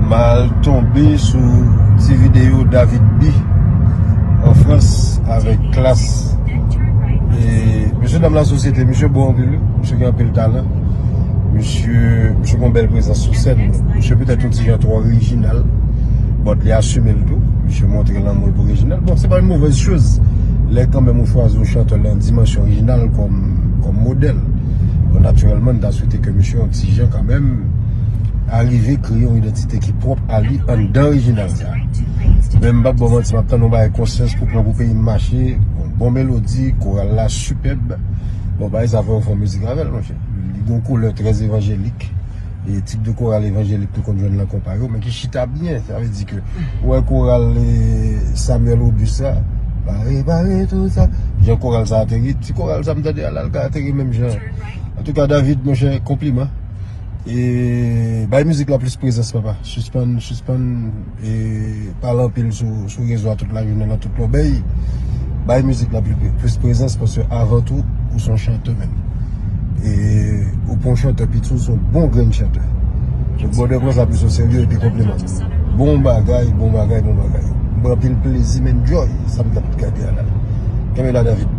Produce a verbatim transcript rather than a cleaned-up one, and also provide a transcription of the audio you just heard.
M al tonbe sou ti videyo David B an Frans avèk Klass. E mesye dam lasosyete, misye bon anpil wi. Misye gen anpil talan. Misye, misye gen bèl prezans sou sèn. Misye petèt yon ti jan twò orijinal. But li asime l tou. Misye montre lanmou l pou Reginald. Bon, se pa yon movèz choz. Lè kanmenm ou chwazi yon chantè nan dimansyon orijinal kòm, kòm modèl. Bon, natirèlman, n ta swete ke misye yon ti jan kanmenm arive kreye yon idantite ki pwòp a li anndan Reginald sa. Men m p ap ba w manti, m ap tann yon bagay konsyans pou pran pou peyi m mache. Bon, bon melodi, koral la sipèb. Bon, bagay sa fè w fè yon mizik avè l, monchè. Li gen yon koulè trè evanjelik. E tip de koral evanjelik nou konn jwenn nan konpa yo, men ki chita byen. Sa vle di ke ou wè koral e, Samuel Auguste la, bare, bare, tout sa. Jan koral sa ateri, ti koral sa m tande a la, l ka ateri menm jan. Antouka, David, monchè, konpliman. E bay mizik la plis prezans, papa. Sispann, sispann e, pale anpil sou, sou rezo a tout lajounen nan tout lòbèy. Bay mizik la plis, plis prezans, paske avan tou, ou se yon chantè menm. E ou pa yon chantè piti, ou se yon bon grenn chantè. Donk, brother, pran sa plis o serye epi konpliman. Bon bagay, bon bagay, bon bagay. M pran anpil plezi, m enjoy sa m t ap gade a la. Kenbe la, David.